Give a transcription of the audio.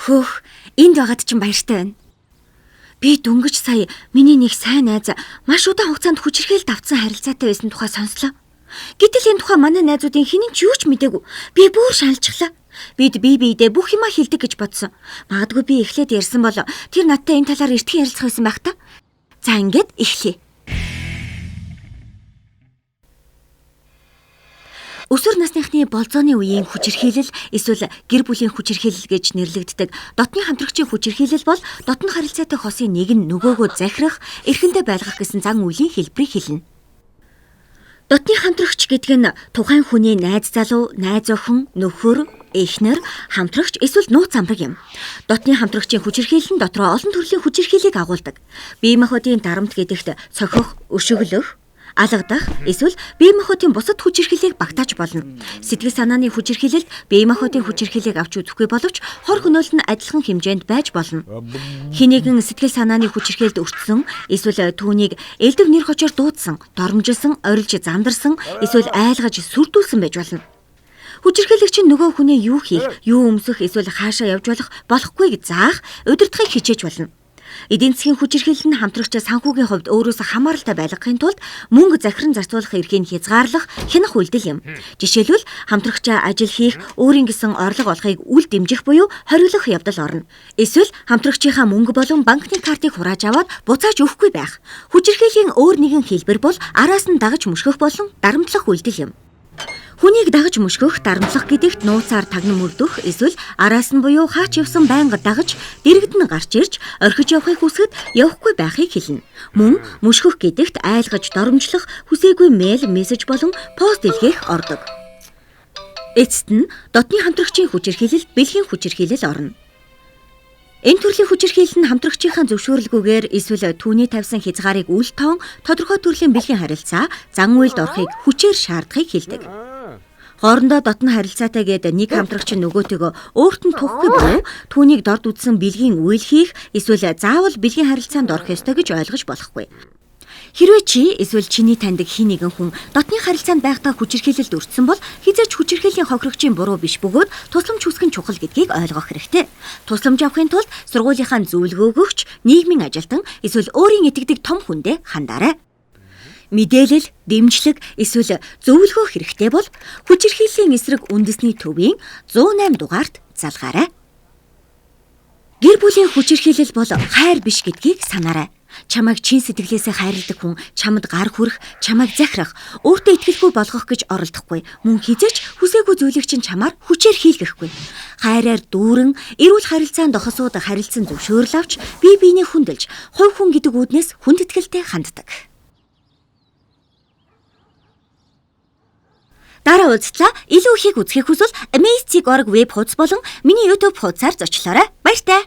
Хөөх, энд байгаад чинь баяртай байна. Би дөнгөж сая миний нэг сайн найз маш удаан хугацаанд хүчирхийлэлд автсан харилцаатай байсан тухай сонслоо. Гэтэл энэ тухай манай найзуудын хэн нь ч юу ч мдээгүй. Би бүр шаналчихлаа. Бид бие биедээ бүх юмаа хэлдэг гэж бодсон. Магадгүй би эхлээд ярьсан бол тэр надтай энэ талаар эртхэн ярилцах байсан байх та. За ингээд эхлэе. Өсвөр насныхны болзооны үеийн хүчирхийлэл эсвэл гэр бүлийн хүчирхийлэл гэж нэрлэгддэг дотны хамтрагчийн хүчирхийлэл бол дотно харилцаатай хосын нэг нь нөгөөгөө захирах, эрхэндээ байлгах гэсэн зан үйлийн хэлбэрийг хэлнэ. Дотны хамтрагч гэдэг нь тухайн хүний найз залуу, найз охин, нөхөр, эхнэр, хамтрагч эсвэл нууц амраг юм. Дотны хамтрагчийн хүчирхийлэл нь дотроо олон төрлийн хүчирхийллийг агуулдаг. Бие махбодын дарамт гэдэгт цохих, өшөглөх, алгадах эсвэл бие махбодын бусад хүчирхийллийг багтааж болно. Сэтгэл санааны хүчирхийлэлд бие махбодын хүчирхийллийг авч үзэхгүй боловч хор хөнөөл нь адилхан хэмжээнд байж болно. Хэн нэгэн сэтгэл санааны хүчирхийлэлд өртсөн эсвэл түүнийг элдэв нэр хочоор дуудсан, доромжилсан, орилж замдарсан эсвэл айлгаж сүрдүүлсэн байж болно. Хүчирхийлэгч нь нөгөө хүнээ юу хийх, юу өмсөх эсвэл хаашаа явж болох болохгүйг заах, удирдахыг хичээж болно. Эдийн засгийн хүчирхийлэл нь хамтрагчаа санхүүгийн хувьд өөрөөсөө хамааралтай байлгахын тулд мөнгө захиран зарцуулах эрхийг хязгаарлах, хянах үйлдэл юм. Жишээлбэл хамтрагчаа ажил хийх, өөрийн гэсэн орлого олохыг үл дэмжих буюу хориглох явдал орно. Эсвэл хамтрагчийнхаа мөнгө болон банкны картыг хурааж аваад буцааж өгөхгүй байх. Хүчирхийллийн өөр нэгэн хэлбэр бол араас нь дагаж мөшгөх болон дарамтлах үйлдэл юм. Хүнийг дагаж мөшгөх, дарамтлах гэдэгт нууцаар тагнан мөрдөх эсвэл араас нь буюу хаач явсан байнга дагаж дэргэд нь гарч ирж орхиж явахыг хүсэхэд явахгүй байхыг хэлнэ. Мөн мөшгөх гэдэгт айлгаж доромжлох, хүсээгүй мэйл, мессеж болон пост илгээх ордог. Эцэст нь дотны хамтрагчийн хүчирхийлэлд бэлгийн хүчирхийлэл орно. Энэ төрлийн хүчирхийлэл нь хамтрагчийнхаа зөвшөөрлгүйгээр эсвэл түүний тавьсан хязгаарыг үл тоон тодорхой төрлийн бэлгийн харилцаа, зан үйлд орохыг хүчээр шаардахыг хэлдэг. Хоорондоо дотно харилцаатай гээд нэг хамтрагч нь нөгөөтэйгөө өөрт нь тухгүй буюу түүнийг дорд үзсэн бэлгийн үйл хийх эсвэл заавал бэлгийн харилцаанд орох ёстой гэж ойлгож болохгүй. Хэрвээ чи эсвэл чиний таньдаг хэн нэгэн хүн дотны харилцаанд байхдаа хүчирхийлэлд өртсөн бол хэзээ ч хүчирхийллийн хохирогчийн буруу биш бөгөөд тусламж хүсэх нь чухал гэдгийг ойлгох хэрэгтэй. Тусламж авахын тулд сургуулийнхаа зөвлөгөө өгөгч, нийгмийн ажилтан эсвэл өөрийн итгэдэг том хүндээ хандаарай. Мэдээлэл, дэмжлэг эсвэл зөвлөгөө хэрэгтэй бол хүчирхийллийн эсрэг үндэсний төвийн 108 дугаарт залгаарай. Гэр бүлийн хүчирхийлэл бол хайр биш гэдгийг санаарай. Чамайг чин сэтгэлээсээ хайрладаг хүн чамд гар хүрэх, чамайг захирах, өөртөө итгэлгүй болгох гэж оролдохгүй. Мөн хэзээ ч хүсээгүй зүйлийг чинь чамаар хүчээр хийлгэхгүй. Хайраар дүүрэн, эрүүл харилцаанд хосууд харилцан зөвшөөрөл авч, бие биенээ хүндэлж, хувь хүн гэдэг үүднээс хүндэтгэлтэй ханддаг. Дараа уулзлаа илүү ихийг үзэхийг хүсвэл Amaze.org веб хуудас болон миний YouTube хуудасаар зочлоорой. Баяртай.